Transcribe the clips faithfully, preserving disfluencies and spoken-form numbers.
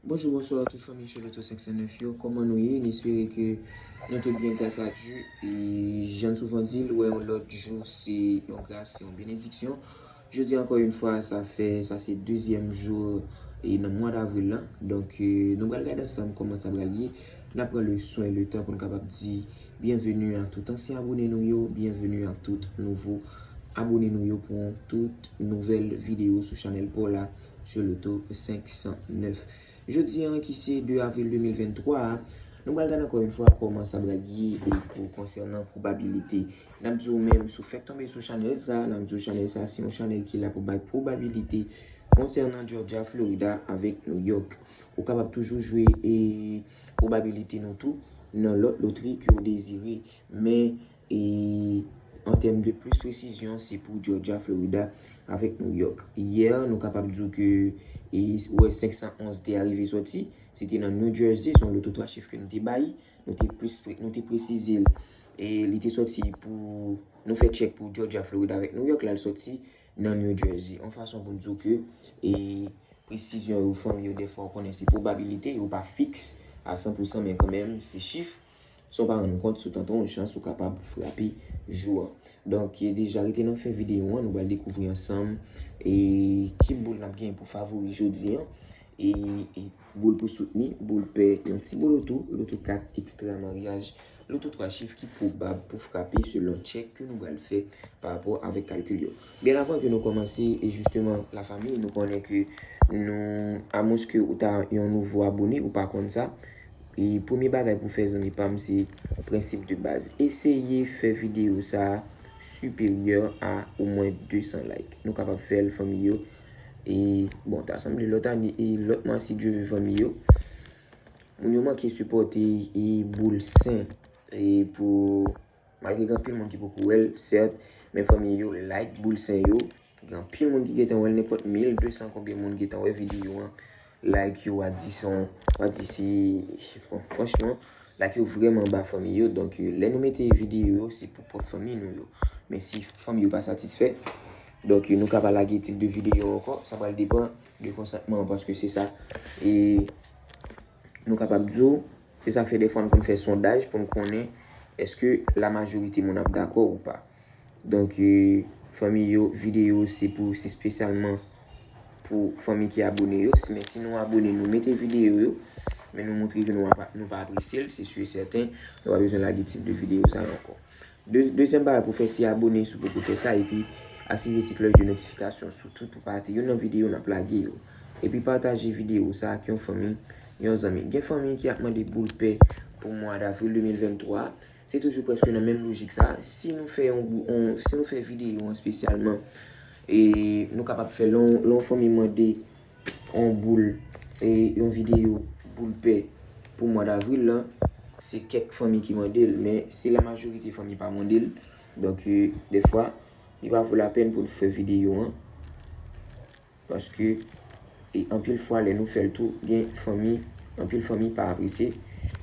Bonjou, bonswa tout fanmi Choloto senk san nèf yo. Kòman nou ye? N espere ke nou tout byen gras a Dye. E jan n souvan di l, wè yon lòt jou se yon gras, se yon benediksyon. Jodi ankò yon fwa, sa fè, sa se dezyèm jou e nan mwa davril lan. Donk, e, nou pral gade ansanm kòman sa pral ye. N ap pran le swen, le tan pou n kapab di byenveni a tout ansyen abone nou yo, byenveni a tout nouvo abone nou yo pou yon tout nouvèl videyo sou chanèl pa w la, Choloto senk san nèf. Jodi an ki se de avril de mil venntwa a, nou pral gade ankò yon fwa kòman sa pral ye e pou konsènan pwobabilite. N ap di w menm si w fèk tonbe sou chanèl sa, n ap di w chanèl sa se yon chanèl ki la pou bay pwobabilite konsènan Georgia, Florida avèk New York. Ou kapab toujou jwe e pwobabilite nou tou nan lòt lotri ke w dezire. Men e an tèm de plis presizyon, se pou Georgia, Florida avèk New York. Yè, nou kapab di w ke e, wè, senk san onz te arive sòti, se te nan New Jersey, se yon loto twa chif ke nou te bay, nou te plis pre- nou te presize l. E li te sòti pou nou fè tchèk pou Georgia, Florida avèk New York, la l sòti nan New Jersey. Yon fason pou n di w ke e presizyon yo, fanmi yo, dèfwa w konnen se pwobabilite, yo pa fiks a san pou san, men kanmenm se chif. San w pa rann kont, si w tante yon chans, ou kapab frape jou an. Donk, e deja rete nan fen videyo an, nou pral dekouvri ansanm e ki boul n ap gen pou favori jodi an. E, e boul pou soutni, boul pè, yon ti boul loto, loto kat, ekstra maryaj, loto twa chif ki pwobab pou frape selon tchèk ke nou pral fè pa rapò avèk kalkil yo. Byen avan ke nou kòmanse, e jisteman, lafanmi, nou konnen ke nou, amwenske ou ta yon nouvo abone, ou pa konn sa, e premye bagay pou fè, zanmi pa m, se prensip de baz. Eseye fè videyo sa a siperyè a omwen de san like. Nou kapab fè l, fanmi yo. E, bon, ta sanble lòt ane, e lòt mwa, si Dye ve, fanmi yo. Moun yo manke sipòte e boul sen e pou Malgre gen anpil moun ki poko wè l, sèt, men fanmi yo, like boul sen yo. Gen anpil moun ki gentan wè l, nenpòt mil de san konbyen moun gentan wè videyo an. Like yo, a di se yon, a di se, bon, franchman, like yo vrèman ba, fanmi yo. Donk, e, lè nou mete videyo yo, se pou pwòp fanmi nou yo. Men si fanmi yo pa satisfè, donk, e, nou ka pa lage tip de videyo ankò. Sa pral depann de konsantman an, paske se sa. E nou kapab di w, se sa k fè dèfwa n konn fè sondaj pou n konnen èske lamajorite moun ap dakò ou pa. Donk, e, fanmi yo, videyo se pou, se espesyalman pou fanmi ki abone yo. Si, men si nou abone, nou mete videyo yo, men nou montre ke nou pa, nou pa apresye l, se si e sèten, nou pa bezwen lage tip de videyo sa yo ankò. De, dezyèm bagay pou fè, se abone si w poko fè sa, epi aktive ti klòch de notifikasyon sou tout pou pa rate youn nan videyo n ap lage yo. Epi pataje videyo sa ak yon fanmi, yon zanmi. Gen fanmi ki ap mande boul pè pou mwa davril de mil venntwa. Se toujou prèske nan menm lojik sa. Si nou fè yon, yon, si nou fè videyo an espesyalman, e nou kapab fè lè yon, lè yon fanmi mande yon boul, e yon videyo boul pè pou mwa davril lan, se kèk fanmi ki mande l, men se lamajorite fanmi pa mande l. Donk, e, dèfwa, li pa vo lapèn pou n fè videyo an. Paske, e anpil fwa, lè nou fè l tou, gen fanmi, anpil fanmi pa apresye,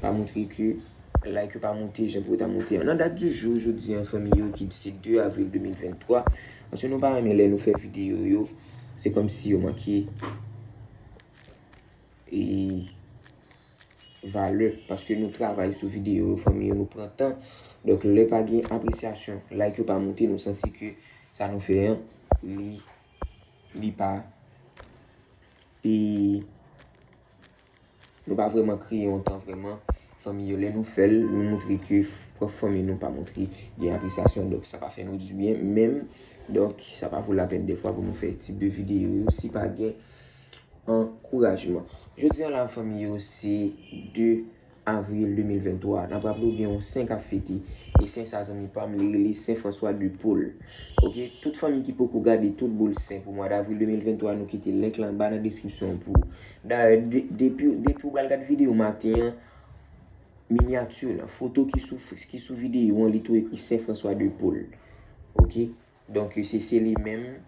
pa montre ke like yo pa monte jan pou yo ta monte an. Nan dat di jou, jodi an, fanmi yo, ki se de avril de mil venntwa, paske nou pa renmen lè nou fè videyo yo, se kòmsi yo manke e valè, paske nou travay sou videyo yo, fanmi yo, nou pran tan. Donk, lè pa gen apresyasyon, like yo pa monte, nou santi ke sa nou fè an, li, li pa, e nou pa vrèman kreye yon tan vrèman. Fanmi yo, lè nou fè l, nou montre ke pwòp fanmi nou pa montre gen apresyasyon, donk sa pa fè nou dibyen menm. Donk, sa pa vo lapèn dèfwa pou nou fè tip de videyo yo si pa gen ankourajman. Jodi an la, fanmi yo, se de avril de mil venntwa. N ap raple w gen yon sen k ap fete. E sen sa, zanmi pa m, li rele Sen Franswa de Pol. Oke? Tout fanmi ki poko gade tout boul sen pou mwa davril de mil venntwa, nou kite link lan anba nan deskripsyon an pou ou. Dayè, de- depi, depi w pral gade videyo maten an, minyati lan, foto ki sou, ki sou videyo an, li tou ekri Sen Franswa de Pol. Oke? Donk, se, se li menm,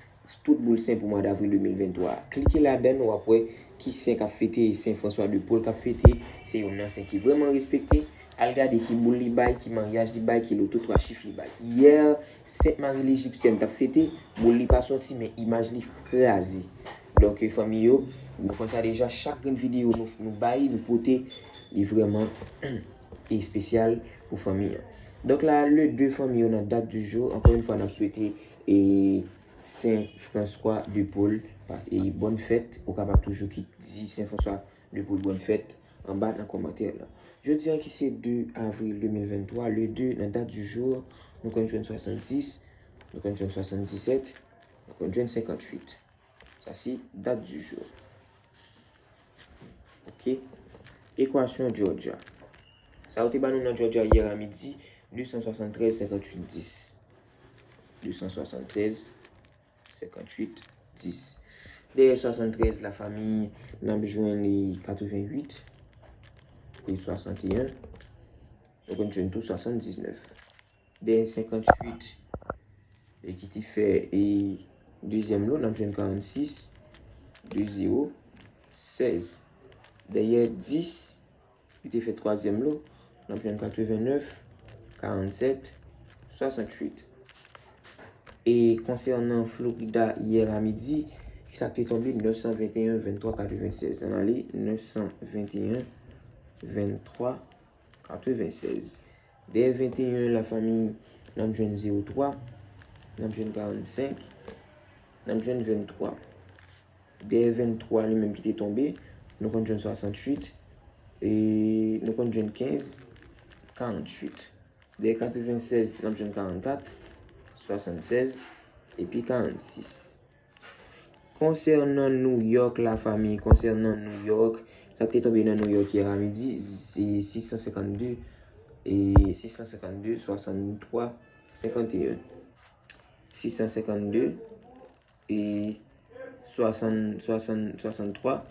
tout boul sen pou mwa davril de mil venntwa. Klike ladan l, w ap wè ki sen k ap fete, e Sen Franswa de Pol k ap fete, se youn nan sen ki vrèman respekte. Al gade ki boul li bay, ki maryaj li bay, ki loto twa chif li bay. Yè, Sent Mari Lejipsyèn t ap fete, boul li pa soti, men imaj li kraze. Donk, fanmi yo, nou konn sa deja, chak grenn videyo nou, nou bay, nou pote, li vrèman espesyal pou fanmi an. Donk la, le de fanmi yo nan dat di jou, ankò yon fwa n ap swete e Sen Franswa de Pòl, pas, e bòn fèt, ou kapab toujou ki di Sen Franswa de Pòl bòn fèt anba nan kòmantè la. Jodi an ki se de avril de mil venntwa, le de nan dat di jou, nou konn jwenn swasannsis, nou konn jwenn swasanndisèt, nou konn jwenn senkantuit. Sa se dat di jou. Ok. Ekwasyon Georgia. Sa yo te ba nou nan Georgia yè a midi, de san swasanntrèz senkantuit dis. De san swasanntrèz senkantuit dis. Dèyè swasanntrèz, lafanmi, n ap jwenn katreventuit e swasanteyen. Nou konn jwenn tou swasanndiznèf. Dèyè senkantuit, e ki te fè e dezyèm lo, n ap jwenn karannsis, de zewo, sèz. Dèyè dis, ki te fè twazyèm lo, n ap jwenn katrevennèf, karannsèt, swasanntuit. E konsènan Florida, yè a midi, ki sa k te tonbe? Nèf san venteyen, venntwa, katrevensèz. Ann ale, nèf san venteyen, venntwa, katrevensèz. Dèyè venteyen, lafanmi, n ap jwenn zewo twa, n ap jwenn karannsenk, n ap jwenn venntwa. Dèyè venntwa, li menm ki te tonbe, nou konn jwenn swasanntuit, e nou konn jwenn kenz, karanntuit. Dèyè katrevensèz, n ap jwenn karannkat, swasannsèz, epi karannsis. Konsènan New York, lafanmi, konsènan New York, sa k te tonbe nan New York yè a midi, se sis san senkannde, e sis san senkannde, swasanntwa, senkanteyen. Sis san senkannde, e swasann, swasann, swasanntwa,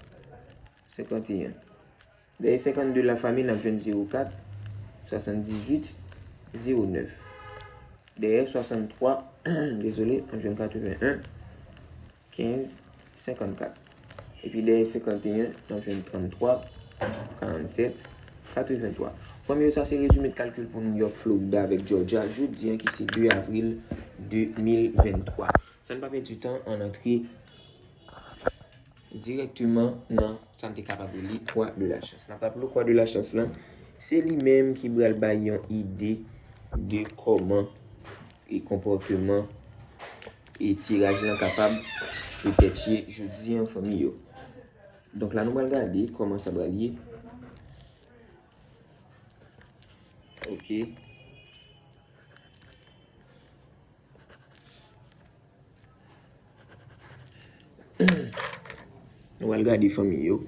senkanteyen. Dèyè senkanndde, lafanmi, n ap jwenn zewo kat, swasanndizuit, zewo nèf. Dèyè swasanntwa, dezole, n ap jwenn katreven en, kenz, senkannkat. Epi dèyè senkanteyen, n ap jwenn tranntwa, karannsèt, katreventwa. Fanmi yo, sa se rezime de kalkil pou New York, Florida avèk Georgia, jodi an ki se de avril de mil venntwa. San n pa pèdi tan, ann antre dirèkteman nan sa n te kapab rele kwa de la chans. N ap raple kwa de la chans lan, se li menm ki pral bay yon ide de kòman e konpòteman e tiraj lan kapab petèt ye jodi an, fanmi yo. Donk la, nou pral gade kòman sa pral ye. Ok. Nou al gade fanmi yo.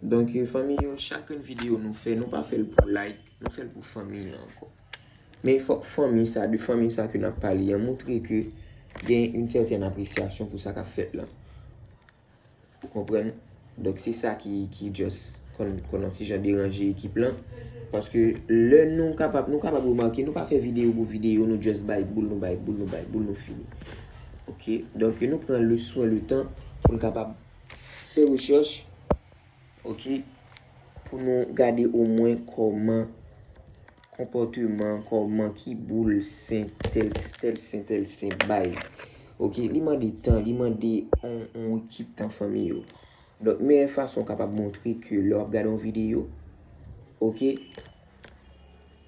Donk, fanmi yo, chak grenn videyo nou fè, nou pa fè l pou like, nou fè l pou fanmi an ankò. Men fòk fanmi sa, de fanmi sa ke n ap pale an, montre ke gen yon sètèn apresyasyon pou sa k ap fèt lan. Ou konprann? Donk, se sa ki, ki just konn, konn yon ti jan deranje ekip lan. Paske lè nou kapab, nou kapab remake, nou pa fè videyo pou videyo, nou just bay boul, nou bay boul, nou bay boul, nou fini. Ok? Donk, nou pran le swen, le tan pou n kapab fè rechèch, ok? Pou nou gade omwen kòman konpòteman, kòman ki boul sen, tèl, tèl sen, tèl sen bay. Ok, li mande tan, li mande on, on ekip tan, fanmi yo. Donk, meyè fason w kapab montre ke lè w ap gade yon videyo, ok,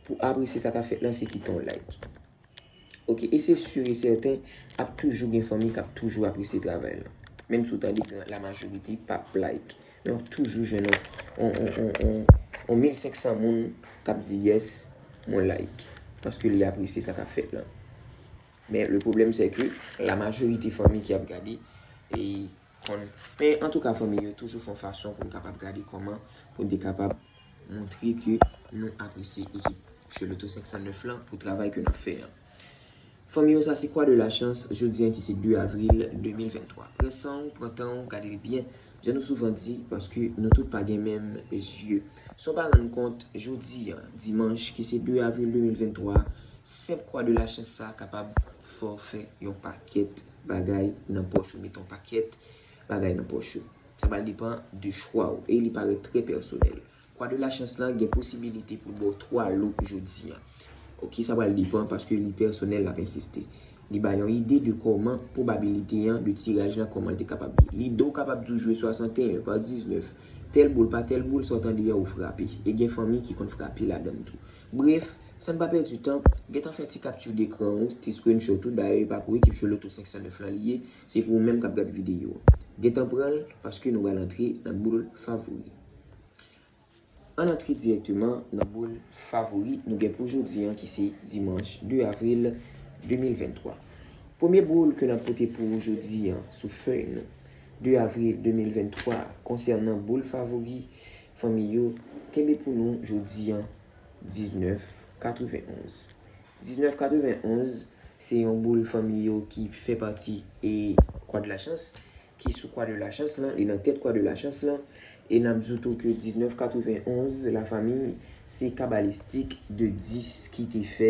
pou apresye sa k ap fèt lan, se kite yon like. Ok, e se sur e sèten, ap toujou gen fanmi k ap toujou apresye travay lan. Menm si w tande gran, lamajorite p ap like. Men w ap toujou jwenn on, on, on, on, on, on mil senk san moun k ap di yes, mwen like. Paske li apresye sa k ap fèt lan. Men le pwoblèm se ke lamajorite fanmi ki ap gade, e konn. Men antouka, fanmi yo, toujou fè yon fason pou n kapab gade kòman pou n te kapab montre ke nou apresye ekip Choloto senk san nèf lan pou travay ke n ap fè an. Fanmi yo, sa se kwa de la chans, jodi an ki se de avril de mil venntwa. Pran san w, pran tan w, gade l byen, jan nou souvan di, paske nou tout pa gen menm zye. San w pa rann kont, jodi an, dimanch, ki se de avril de mil venntwa, senp kwa de la chans sa kapab fè w fè yon pakèt bagay nan pòch ou, mete yon pakèt bagay nan pòch ou. Sa pral depann de chwa w e li parèt trè pèsonèl. Kwa de la chans lan gen posibilite pou l ba w twa lo jodi an. Ok, sa pral depann paske li pèsonèl, l ap ensiste. Li ba yon ide de kòman pwobabilite an de tiraj lan, kòman l te kapab ye. Lide w kapab di w jwe swasanteyen pa diznèf, tèl boul pa tèl boul, sa w tande a ou frape. E gen fanmi ki konn frape ladan l tou. Bref, san n pa pèdi tan, gentan fè ti capture d'écran ou, ti screenshot ou, dayè e pa pou ekip Choloto senk san nèf lan li ye, se pou ou menm k ap gad videyo an. Gentan pran l, paske nou pral antre nan boul favori. Ann antre dirèkteman nan boul favori nou gen pou jodi an ki se dimanch de avril de mil venntwa. Premye boul ke n ap pote pou ou jodi an sou fèy nou de avril de mil venntwa konsènan boul favori fanmi yo, kenbe pou nou jodi an diznèf katrevenonz. Diznèf katrevenonz se yon boul fanmi yo ki fè pati e kwa de la chans ki sou kwa de la chans lan, li nan tèt kwa de la chans lan. E n ap di w tou ke diznèf katrevenonz, lafanmi, se kabalistik de dis ki te fè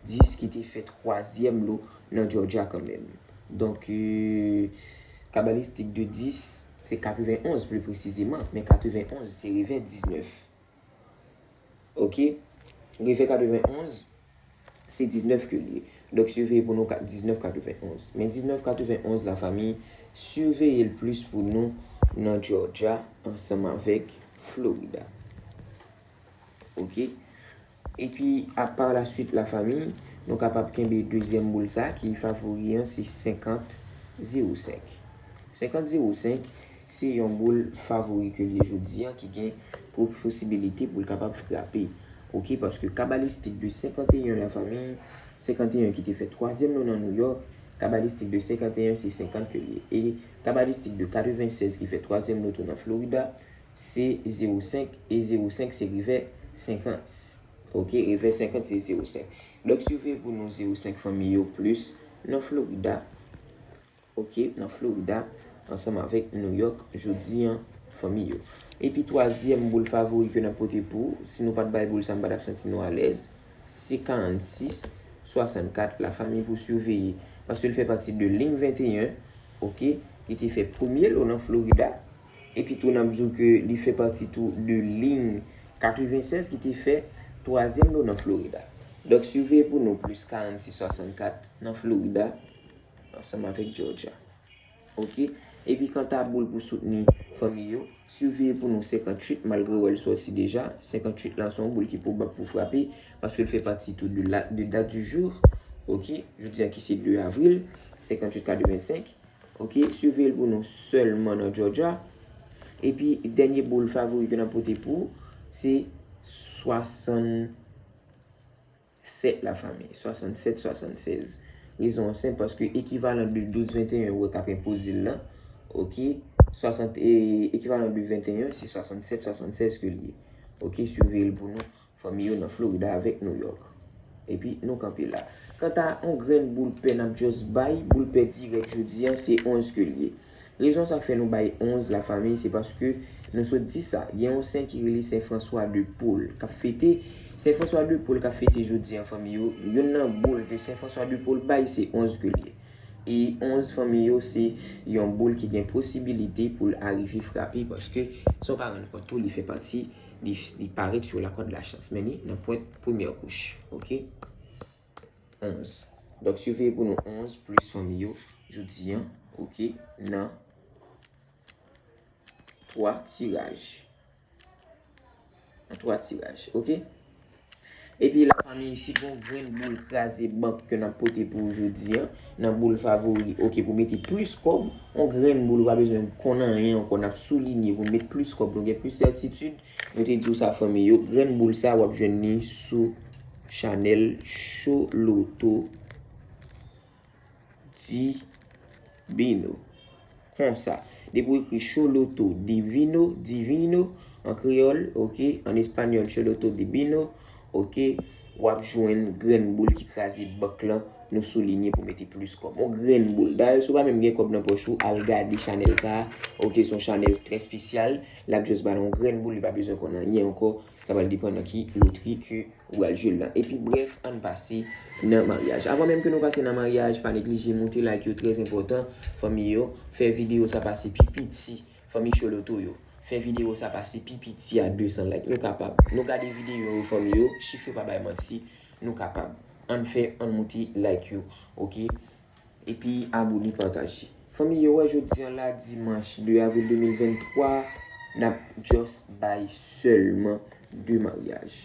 dis ki te fè twazyèm lo nan Georgia kanmenm. Donk, euh, kabalistik de dis, se katrevenonz pli presizeman, men katrevenonz se revè diznèf. Ok? Revè katrevenonz, se diznèf ke l ye. Donk, siveye pou nou ka- diznèf katrevenonz. Men diznèf katrevenonz, lafanmi, siveye l plis pou nou nan Georgia ansanm avèk Florida. Ok? Epi, a pa la suite, lafanmi, nou kapab kenbe dezyèm boul sa ki favori an, se senkant zewo senk. Senkant zewo senk, se yon boul favori ke l ye jodi an ki gen pou posibilite pou l kapab frape. Ok, paske kabalistik de senkanteyen, lafanmi, senkanteyen ki te fè twazyèm lo nan New York, kabalistik de senkanteyen se senkant ke l ye. E kabalistik de katrevensèz ki fè twazyèm lo tou nan Florida, se zewo senk, e zewo senk se revè senkant. Ok, revè senkant se zewo senk. Donk, siveye pou nou zewo senk fanmi yo plis nan Florida. Ok, nan Florida, ansanm avèk New York, jodi an, fanmi yo. Epi twazyèm boul favori ke n ap pote pou ou, si nou pa t bay boul sa, m pa t ap santi nou alèz, se karannsis swasannkat, lafanmi, pou siveye. Paske l fè pati de liy venteyen, ok, ki te fè premye lo nan Florida. Epi tou, n ap di w ke li fè pati tou de liy katrevensèz ki te fè twazyèm lo nan Florida. Donk, siveye pou nou plis karannsis swasannkat nan Florida, ansanm avèk Georgia. Ok? Epi kanta boul pou soutni fanmi yo, siveye pou nou senkantuit, malgre w wè l sòti deja. Senkantuit la, se yon boul ki pwobab pou frape, paske l fè pati tou de la, de date du jour. Ok? Jodi a ki se de avril, senkantuit katrevensenk. Ok? Siveye l pou nou sèlman nan Georgia. Epi, dènye boul favori ke n ap pote pou ou, se swasannsèt, lafanmi. Swasannsèt, swasannsèz. Rezon an senp, paske ekivalan de douz venteyen, ou wè k ap enpoze l lan. Ok? Swasant, e, ekivalan de venteyen, se swasannsèt, swasannsèz ke l ye. Ok? Siveye l pou nou. Fanmi yo nan Florida avèk New York. Epi nou kanpe la. Kanta yon grenn boul pè n ap just bay, boul pè dirèk jodi an, se onz ke l ye. Rezon sa k fè nou bay onz, lafanmi, se paske nou sot di sa. Gen yon sen ki rele Sen Franswa de Pol k ap fete. Sen Franswa de Pol k ap fete jodi an, fanmi yo. Youn nan boul ke Sen Franswa de Pol bay, se onz ke l ye. E onz, fanmi yo, se yon boul ki gen posibilite pou l arive frape, paske, si w pa rann kont tou, li fè pati, li, li parèt sou la corde de la chance, men li nan pwent premyè kouch. Ok? Onz. Donk, siveye pou nou onz plis, fanmi yo, jodi an, ok, nan twa tiraj. Nan twa tiraj, ok? Epi, lafanmi, si gon grenn boul kraze bank ke n ap pote pou ou jodi an, nan boul favori, ok, pou mete plis kòb, yon grenn boul, ou pa bezwen konn anyen ankò, n ap soulinye pou met plis kòb, nou gen plis sètitid, nou te di w sa, fanmi yo, grenn boul sa, w ap jwenn li sou chanèl Choloto Divino. Konsa, depi w ekri Choloto Divino, Divino, an kreyòl, ok, an espanyòl, Choloto Divino, ok, w ap jwenn grenn boul ki kraze bank lan, nou soulinye pou mete plis kòb. Yon grenn boul. Dayè, si w pa menm gen kòb nan pòch ou, al gade chanèl sa a, ok, se yon chanèl trè espesyal, l ap just ba nou yon grenn boul, li pa bezwen konn anyen ankò, sa pral depann nan ki lotri ke ou pral jwe l lan. Epi brèf, ann pase nan maryaj. Avan menm ke nou pase nan maryaj, pa neglije moute like yo, trè enpòtan, fanmi yo, fè videyo sa pase pi piti, fanmi Choloto yo. Fè videyo sa pase pi piti a de san like. Nou kapab. Nou gade videyo yo, fanmi yo, chif yo pa bay manti, nou kapab. Ann fè, ann moute like yo, ok? Epi abone, pataje. Fanmi yo, wè jodi an la, dimanch de avril de mil venntwa, n ap just bay sèlman de maryaj.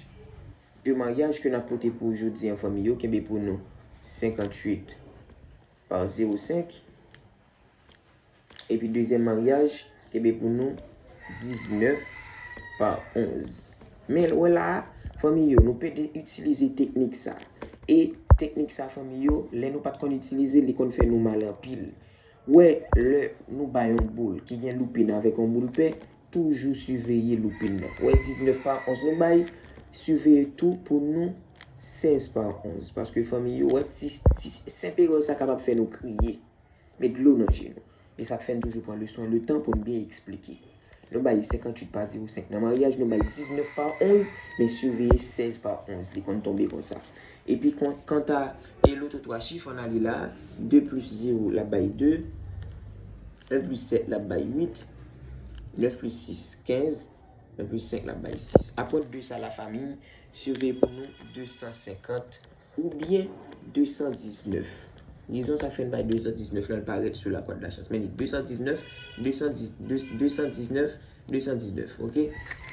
De maryaj ke n ap pote pou jodi an, fanmi yo, kenbe pou nou senkanntuit pa zewo senk. Epi dezyèm maryaj, kenbe pou nou diznèf pa onz. Men wè la a, fanmi yo, nou pede itilize teknik sa. E teknik sa, fanmi yo, lè nou pa t konn itilize, li konn fè nou mal anpil. Wè, lè nou bay yon boul ki gen loupin avèk yon boul pè, toujou siveye loupin nan. Wè, diznèf pa onz nou bay, siveye tou pou nou sèz pa onz. Paske, fanmi yo, wè, ti, ti, senp erè sa kapab fè nou kriye, met dlo nan je nou. E sa k fè n toujou pran leson an, letan pou n byen eksplike. Nou bay senkanntuit pa zewo senk nan maryaj, nou bay diznèf pa onz, men siveye sèz pa onz. Li konn tonbe konsa. Epi kon-, kanta e loto twa chif, ann ale la, de plis zewo, l ap bay de, en plis sèt, l ap bay uit, nèf plis sis, kenz, en plis senk, l ap bay sis. Apre de sa, lafanmi, siveye pou nou de san senkant oubyen de san diznèf. Rezon sa fè n bay de san diznèf la, l parèt sou la kòd lachans. Men li de san diznèf, de san diz, de, de san diznèf, de san diznèf, oke?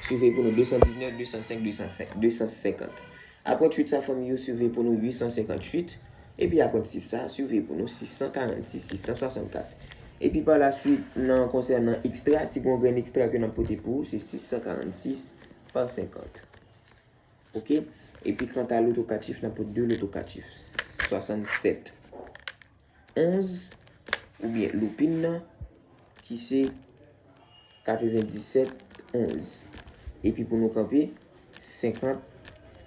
Siveye pou nou de san diznèf, de san senk, de san senk, de san senkant. Apre uit sa, fanmi yo, siveye pou nou uit san senkanntuit. Epi apre sis sa, siveye pou nou sis san karannsis, sis san swasannkat. Epi pa la swit, nan konsènan ekstra, si gen yon grenn ekstra ke n ap pote pou ou, se sis san karannsis pa senkant. Oke? Epi kanta loto kat chif, n ap pote de loto kat chif. Swasannsèt onz, oubyen loupin nan, ki se katrevendisèt onz. Epi pou nou kanpe, senkant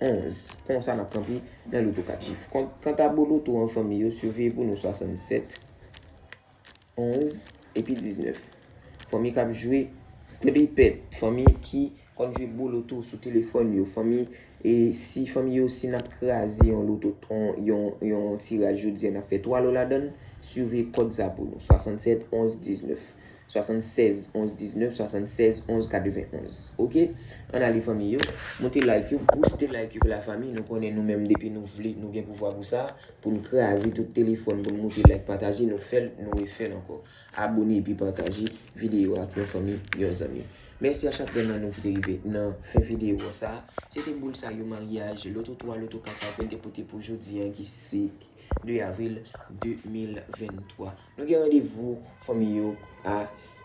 onz. Konsa n ap kanpe nan loto kat chif. Kon-, kanta bon loto an, fanmi yo, siveye pou nou swasannsèt, onz, epi diznèf. Fanmi k ap jwe tripèt, fanmi ki konn jwe bon loto sou telefòn yo, fanmi, e si fanmi yo, si n ap kraze yon loto, yon, yon, yon tiraj jodi a, n ap fè twa lo ladan l, siveye kòd sa pou nou, swasannsèt onz diznèf, swasannsèz onz diznèf, swasannsèz onz katrevenonz. Oke? Ann ale, fanmi yo, moute like yo, booste like yo, lafanmi, nou konnen nou menm, depi nou vle, nou gen pouvwa pou sa, pou n kraze tout telefòn, pou n moute like, pataje, nou fè l, nou refè l ankò. Abone epi pataje videyo a ak yon fanmi, yon zanmi. Mèsi a chak grenn nan nou ki te rive nan fen videyo sa. Se te boul sa yo maryaj, loto twa, loto kat sa ke n te pote pou jodi an ki se de avril de mil venntwa. Nou gen randevou fanmi yo a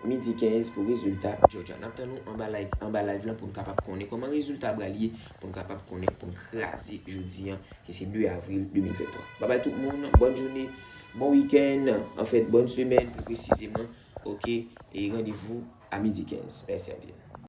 midi kenz pou rezilta Georgia. N ap tann nou anba live, anba live lan pou n kapab konnen kòman rezilta pral ye, pou n kapab konnen, pou n kraze jodi an ki se de avril de mil venntwa. Babay tout moun, bòn jounen, bon wikenn, anfèt, bòn semèn pi presizeman, oke, e randevou a midi kenz. Mèsi anpil.